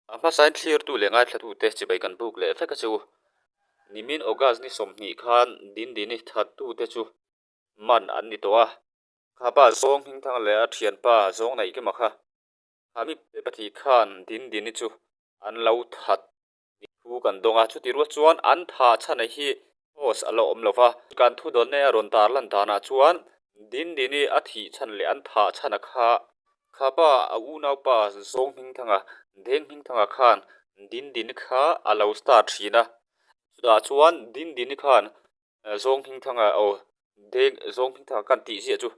A hmasain thlirtu leh ngaithlatute chibai kan buk leh vek a che u. Nimin August ni 20 khan Dindini thattute chu man an ni tawh a. Kha pa Zawng Hmingthanga leh a thianpa Zawng Naihkima kha kha mi pahnih khan Dindini chu an lo that Thu kan dawng a, chuti rual chuan an thah chhana hi post a la awm lo va. Kan thu dawnna a rawn tar lan danah chuan Dindini a thih chhan leh an thah chhana kha khapa a unaupa Zawng Hmingthanga, Deng Hmingthanga khan Dindini kha a lo star thin a. Chutah chuan Dindini khan Zawng Hmingthanga aw Deng Zawng Hmingthanga kan tih ziah chu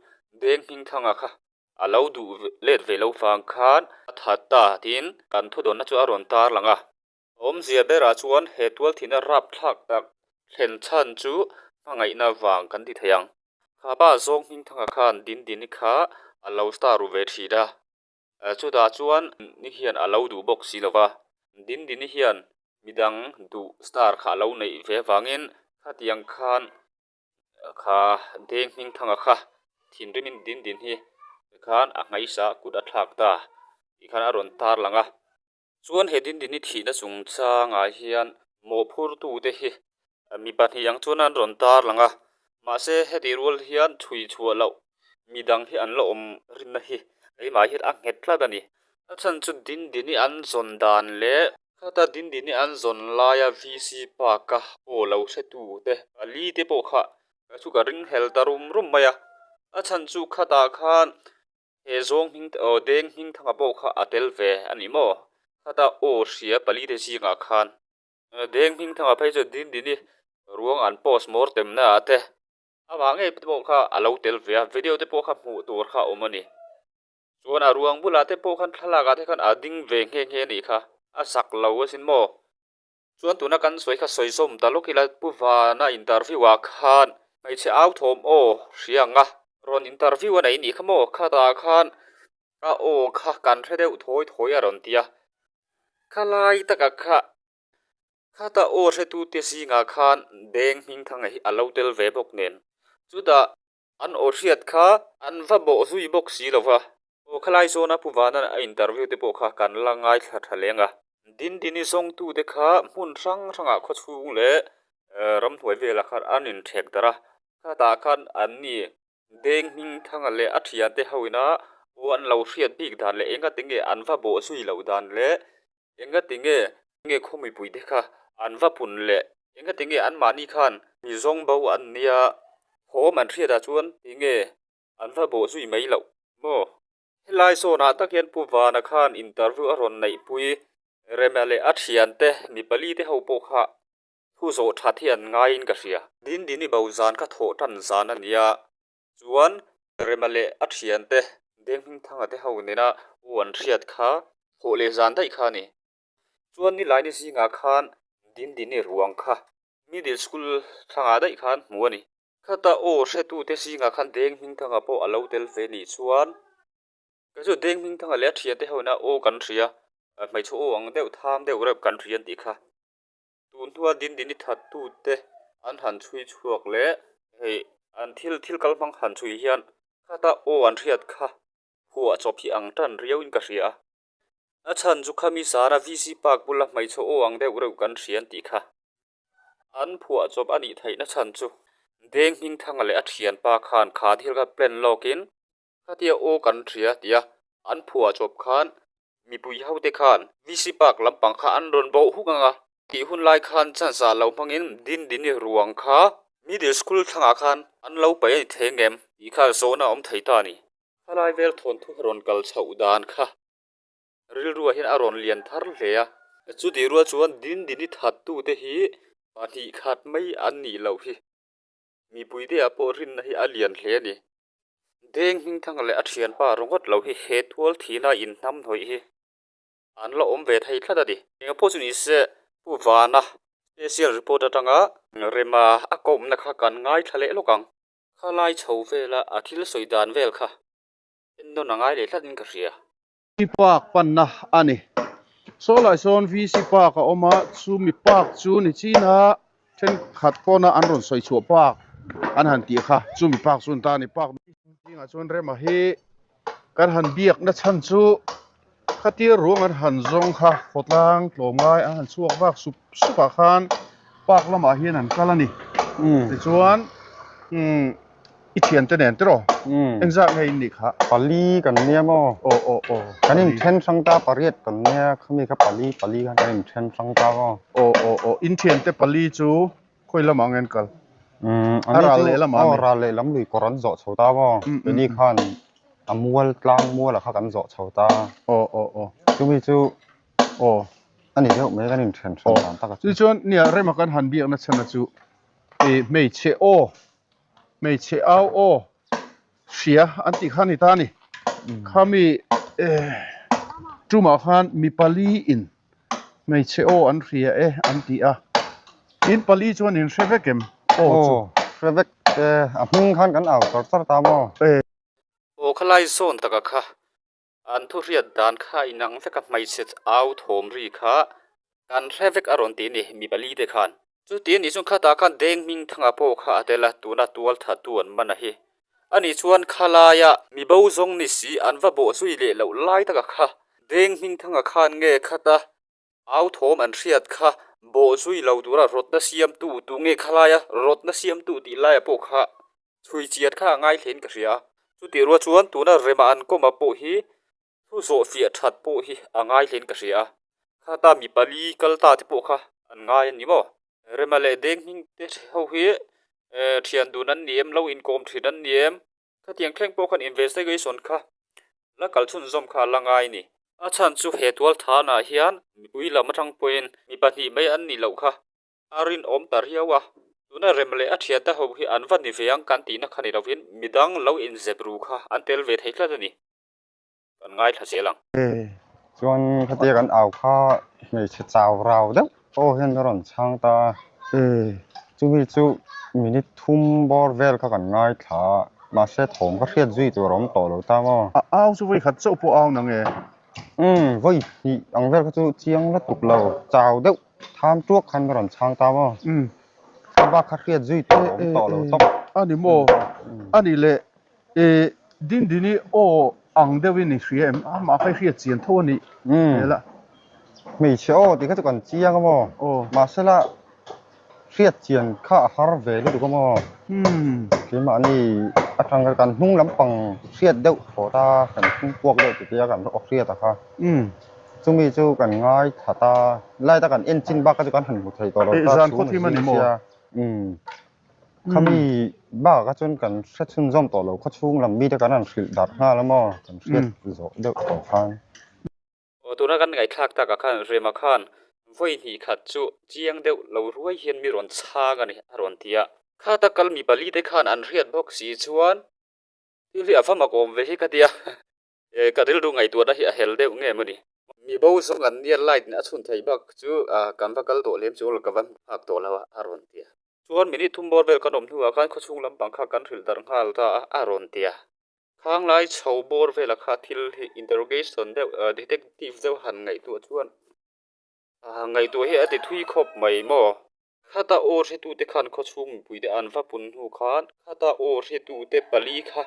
Deng Hmingthanga kha A lo duh let ve lo vang khan a that ta tiin kan thudawnna chu a rawn tar lang a. Awmzia berah chuan he tualthihna rapthlak tak thlen chhan chu hmangaihna vang kan ti thei ang. Kha pa zawng Hmingthanga khan Dindini kha a lo star ru ve thin a, chutah chuan ni hian a lo duh bawk si lo va. Dindini hian midang duh star kha a lo neih ve vangin khatiang khan Kha deng hmingthanga kha thinrimin din din hi khan a hmaisa kut a thlak ta tih khan a rawn tar lang a. Chuan he din din hi thihna chungchangah hian mawhphurtute hi mi pahnih ang chuan an rawn tar lang a. Mahse hetih rual hian chhui chhuah loh midang hi an la awm rinna hi keimah hian a nghet tlat a ni. A chhan chu din din hi an zawn dan leh Khata Dindini an zawn laia VC Park-a aw lo hretu te pali te pawh kha chu ka ring hel ta rum rum mai a. A chhan chu khatah khan he zawng hming aw deng hming thanga pawh kha a tel ve a ni maw? Khata aw hria pali te zingah khan deng hming thanga phei chu Dindini ruang an post mortem naah te amah ngei te pawh kha a lo tel ve a, video te pawh kha hmuh tur kha a awm a ni. Chuan a ruang bulah te pawh khan thlalak ah te khan a ding ve nghe nghe a nih kha, a zak lo asin maw? Chuan tuna kan sawi kha sawi zawm ta lawk ila Pu Vana interview ah khan hmeichhe au thawm aw hria ang a, rawn interview a nei nih kha maw? Khatah khan a aw kha kan hre deuh thawi thawi a rawn ti a, khalai takah kha khata aw hretute zingah khan Deng Hmingthanga hi a lo tel ve bawk nen chutah An aw hriat kha an va bawh zui bawk si lo va. Aw khalai zawna Pu Vana a interview te pawh kha kan la ngaithla tha leng a. Dindini zawngtute kha hmun hrang hrangah khawchhung leh ramhnuai velah khan an inthek darh a. Khatah khan an ni Deng Hmingthanga leh a thiante hoina aw an lo hriat bik dan leh engati nge an va bawh zui loh dan leh Engati nge nge khaw mipuite kha an va pun leh? Engati nge anmahni khan mi zawng bo an nia? Thawm an hriatah chuan tinge an va bawh zui mai loh maw? Helai zawnah tak hian Pu Vana khan interview a rawn neihpui Rema leh a thiante mi pali te ho pawh kha thu zawh that hi an ngaiin ka hria. Dindini bo zan kha thawh tan zan a nia. Chuan Rema leh a thiante Denghmingthanga te ho nena aw an hriat kha thawh leh zan daih kha a ni. Chuan nilaini zingah khan Dindini ruang kha Middle School thlangah daih khan hmu a ni. Khata aw hretute zingah khan Denghmingthanga pawh a lo tel ve nih chuan kei chu Denghmingthanga leh a thiante ho nena aw kan hria, hmeichhe aw ang deuh tham deuh reuh kan hria an tih kha. Tun hnua Dindini thattute an han chhui chhuak leh hei an thil thil kal hmang han chhui hian khata aw an hriat kha huah chawp hi ang tan riauin ka hria a. A chhan chu khami zana VC Park bula hmeichhe aw ang deuh reuh kan hria an tih kha. An phuah chawp a nih theihna chhan chu Deng Hmingthanga leh a thianpa khan kha thil kha plan lawkin Khatia aw kan hria tia an phuah chawp khan mipui hote khan VC Park lampang kha an rawn bawh huk ang a, tih hun lai khan chance ah lo hmangin Dindini ruang kha Middle School thlangah khan an lo paih a ni thei ngem tih kha zawhna a awm thei ta a ni. Khalai vel thawnthu rawn kal chhoh dan kha rilruah hian a rawn lian thar hle a. Chutih rual chuan Dindini thattute hi pahnih khat mai an nih loh hi. Mipuite ah pawh rinna hi a lian hle a ni. Deng Hmingthanga leh a thianpa ringawt lo hi he tual thihna inhnam hnawih hi an la awm ve thei tlat a ni. Engah pawh chu ni se Pu Vana special report atanga Rema a kawmna kha kan ngaithla leh lawk ang. Khalai chho vela a thil sawi dan vel kha en nawn a ngai leh tlatin ka hria. VC Park panna a ni. Saw lai sawn VC Park a awm a, chumi park chu ni china thenkhat pawna an rawn sawi chhuah park an han tih kha chumi park chu an ta a ni. Park zingah chuan Rema hi kan han biakna chhan chu Khatia ruang an han zawng kha khawtlang tlawmngai an han chhuak vak sup sup ah khan park lamah hian an kal a ni. Tichuan i thiante nen tiraw? Engzat nge in nih kha? Pali kan nia maw? Aw aw aw. Kan inthen hrang ta pariat kan nia khami kha pali pali khan kan inthen hrang ta maw? Aw aw aw. In thiante pali chu khawi lamah nge an kal? A ral lehlam ah mi? Ral lehlam lui kawr an zawh chho ta maw? Keini khan a mual tlang mualah kha kan zawh chho ta. Aw aw aw. Chumi chu aw a ni deuh mai kan inthen hran dan tak a chu. Chuan nia rema kan han biakna chhan a chu hmeichhe aw hmeichhe au aw hria an tih kha a ni ta a ni. Khami tumah khan mi pali in hmeichhe aw an hria e an ti a. In pali chuan in hre vek em aw chu? Aw hre vek e, a hming khan kan au char char ta maw? Aw khalai zawn taka kha An thu hriat dan kha inang vek a hmeichhe au thawm ri kha kan hre vek a rawn ti ni mi pali te khan. Chuti anih chuan khatah khan deng hming thanga pawh kha a tel a, tuna tual thattu an man a hi. Ani chuan khalaia mi bo zawng ni si an va bawh zui leh loh lai taka kha deng hming thanga khan nge khata au thawm an hriat kha bawh zui lo tura rawtna siamtu tu nge khalaia rawtna siamtu tih laia pawh kha Chhui chian kha a ngai hlein ka hria a, chutih rual chuan tuna rema an kawma pawh hi thu zawh fiah that pawh hi a ngai hlein ka hria a, khata mi pali kal ta te pawh kha an ngai a ni maw? Rema leh deng hming te ho hi thian dun an ni em, lo inkawm thin an ni em? Khatiang thleng pawh khan investigation kha la kal chhunzawm kha a la ngai a ni. A chhan chu he tualthanah hian mipui lam atang pawhin mi pahnih mai an nih loh kha. A rinawm ta riau a, tuna rem leh a thiante ho hi an va ni ve ang kan tihna kha ni lovin midang lo inzep ru kha an tel ve thei tlat a ni. Kan ngaithla zel ang. Chuan khatia kan au kha hmeichhe chau rau deuh aw hian a rawn chhang ta a, chumi chu minute thum bawr vel kha kan ngaithla a, mahse thawm ka hriat zui tur a awm tawh lo ta maw. A au chu vawi khat chauh pawh au nang e. Umm vawi hnih ang vel kha chu chiang lutuk lo, chau deuh. Tham tuak khan ka rawn chhang ta maw? Ka bak kha hriat zui tawh awm tawh lo tawp. A ni maw? A ni le. E, Dindini aw ang deuhin i hria em? Amah kha i hriat chian tho a nih hmel a. Hmeichhe aw tih kha chu kan chiang a maw? Mahsela hriat chian kha a har ve lutuk a maw? Keimahni atang kan hnung lampang hriat deuh thawt a, kan hnung puak deuh tih te a kan aw hriat a kha. Chumi chu kan ngai that a, light a kan en chin bak kha chu kan han hmu thei tawh lo ta chhung a zing sia. Umm khami bakah kha chuan kan hre chhunzawm tawh lo, khawchhung lam mite kan han hrilh darh nghal a maw, kan hriat zawh deuh tawh khan. Aw tuna kan ngaihthlak takah khan Rema khan vawi hnih khat chu chiang deuh lo ruai hian mi rawn chhang a ni a rawn ti a. Khata kal mi pali te khan an hriat bawk si chuan thil hi a va mak awm ve hi ka ti a. E ka rilru ngaihtuahna hi a hel deuh nge maw ni? Mi bo zawng an nia light in a chhun theih bak chu kan va kal tawh lem chu ka va hmu phak tawh lo a, a rawn ti a. Chuan minute thum bawr vel kan awm hnuah khan khawchhung lampang kha kan hrilh darh nghal ta a, a rawn ti a. Khanglai chho bawr vela kha thil hi interrogation deuh detective deuh han ngaihtuah chuan ngaihtuah hi a ti thui khawp mai maw? Khata aw hretute khan khawchhung mipuite an va pun hnu khan khata aw hretute pali kha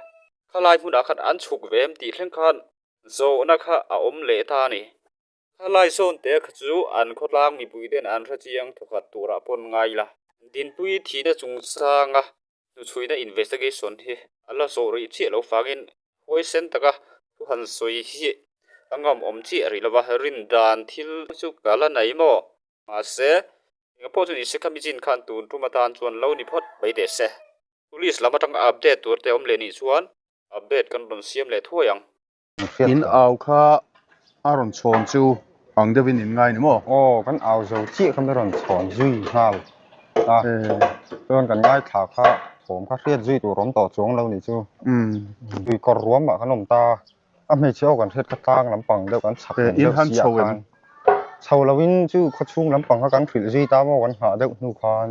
khalai hmunah khan an chhuk ve em tih thleng khan zawhna kha a awm leh ta a ni. Khalai zawn te kha chu an khawtlang mipuite'n an hrechiang thawkhat turah pawn ngai la. Dinpui thihna chungchanga hnuchhuina investigation hi a la zawh rih chiah lo vangin huaisen taka thu han sawi hi a ngam awm chiah rih lova rin dan thil chu ka la nei maw? Mahse, engah pawh chu ni se khami chin khan tun tum atan chuan lo ni phawt mai teh se. Police lam atanga update tur te awm leh nih chuan update kan rawn siam leh thuai ang. In au kha a rawn chhawn chu ang deuhin in ngai ni maw? Aw, kan au zo chiah kha mi rawn chhawn zui nghal a, chuan kan ngaithla kha thawm kha hriat zui tur awm tawh chuang lo nih chu. Tui kawr ruamah kan awm ta. A hmeichhe aw kan hriat kha tlang lampang deuh kan chhak lam deuh si ah khan chho lo in chu khawchhung lampang kha kan hrilh zui ta maw kan nghah deuh hnu khan.